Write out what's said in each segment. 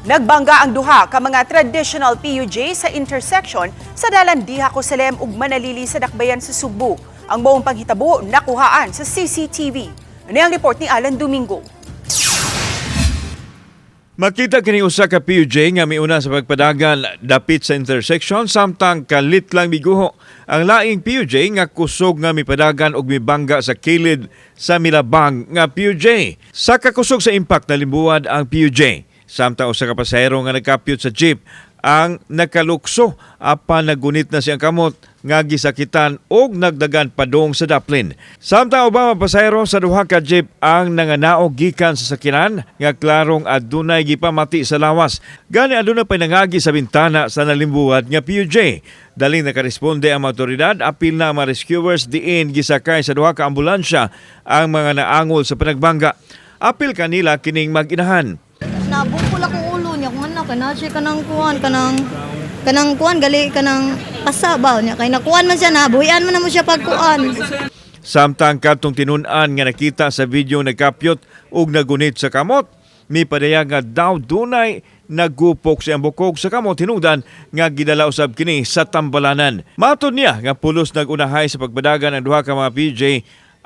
Nagbangga ang duha ka mga traditional PUJ sa intersection sa dalan Diha Kosalem ug Manalili sa Dakbayan sa Sugbo. Ang buong panghitabo nakuhaan sa CCTV. Ano ang report ni Alan Domingo? Makita kini usa ka PUJ nga miuna sa pagpadagan dapit sa intersection samtang kalit lang miguho ang laing PUJ nga kusog nga mipadagan og mibangga sa kilid sa milabang nga PUJ. Sa kakusog sa impact, nalimbuwad ang PUJ. Samtang usa ka pasahero nga nagkapyot sa jeep ang nakalukso apan nagunit na siyang kamot nga gisakitan og nagdagan padong sa daplin. Samtang ubang mga pasahero sa duha ka jeep ang nanganaog gikan sa sakinan nga klarong adunay gipamati sa lawas. Gani aduna pay nangagi sa bintana sa nalimbuwad nga PUJ. Daling nakaresponde ang mga otoridad, apil na ang mga rescuers diin gisakay sa duha ka ambulansya ang mga naangol sa panagbangga. Apil kanila kining mag-inahan. Nabukol akong ulo niya kung ano kay na siya kanang kuan kanang kuan gali kanang pasa ba niya kay nakuan man siya, na buhian man na mo siya pagkuan. Samtang katong tinun-an nga nakita sa video nagkapyot ug nagunit sa kamot, mipadayag nga daw dunay nagupok siyang bukog sa kamot hinungdan nga gidala usab kini sa tambalanan. Matod niya nga pulos nagunahay sa pagbadagan ang duha ka mga PJ,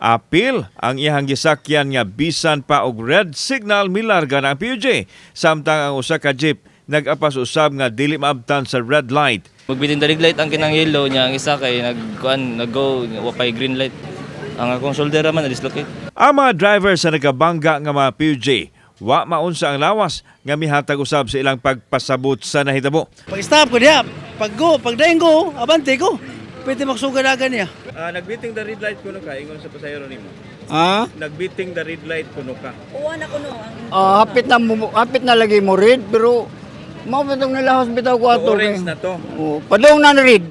apil ang iyang gisakyan nga bisan pa og red signal milarga na ang PUJ. Samtang ang usa ka jeep nag-apas usab nga dili maabtan sa red light. Magbitin the red light ang kinang yellow niya, ang isa kay nagkuan, nag-go wa pay green light. Ang akong shoulder man na-dislocate. Ang mga driver sa nagabangga nga mga PUJ, wa maunsa ang lawas nga mihatag usab sa ilang pagpasabot sa nahitabo. Pag stop ko diya, pag go, pag dayon go, abante ko. Pwede magsugad aga niya. Nagbiting the red light kuno ka ingon sa pasahero nimo. Ha? Nagbiting the red light kuno ka. Ah, hapit na lagi mo read pero mao bitong nilahos bitaw ko ato. Orange na to. Oh, padung na na read.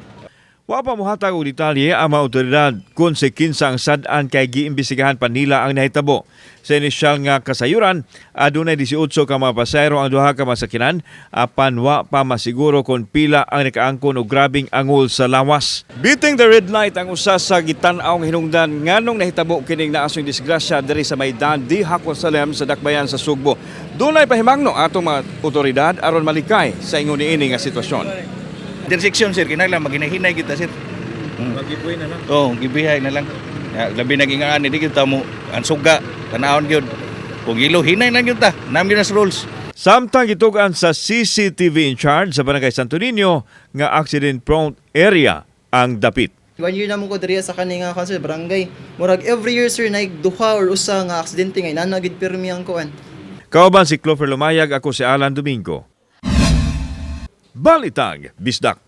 Wa pa mohatag og detalye ang mga otoridad kung si kinsa ang sad-an kay giimbestigahan pa nila ang nahitabo. Sa inisyal nga kasayuran, adunay 18 ka mga pasahero ang duha ka mga sakinan apan wa pa masiguro kung pila ang nakaangkon og grabing angol sa lawas. Beating the red light ang usa sa gitan-aw nga hinungdan nganong nahitabo kining naasoy disgrasya diri sa Maidan di Salem sa Dakbayan sa Sugbo. Dunay pahimangno atong mga otoridad aron malikay sa ingon niini nga sitwasyon. Intersection, sir, kinahanglan maghinay-hinay kita, sir. Magibuhi na lang. Oh, gibihay na lang. Ya, labi naging ani di kita mo ang suga, tanawon gyud. Kung ilo hinay lang gyud ta, nam gyud nas rules. Samtang gitug-an sa CCTV in charge sa Barangay Santo Niño nga accident prone area ang dapit. One year na mo ko diri sa kani nga council barangay. Murag every year, sir, naig duha or usa nga aksidente nga inana gid pirmi ang kuan. Kauban si Clover Lumayag, ako si Alan Domingo. Balitang Bisdak.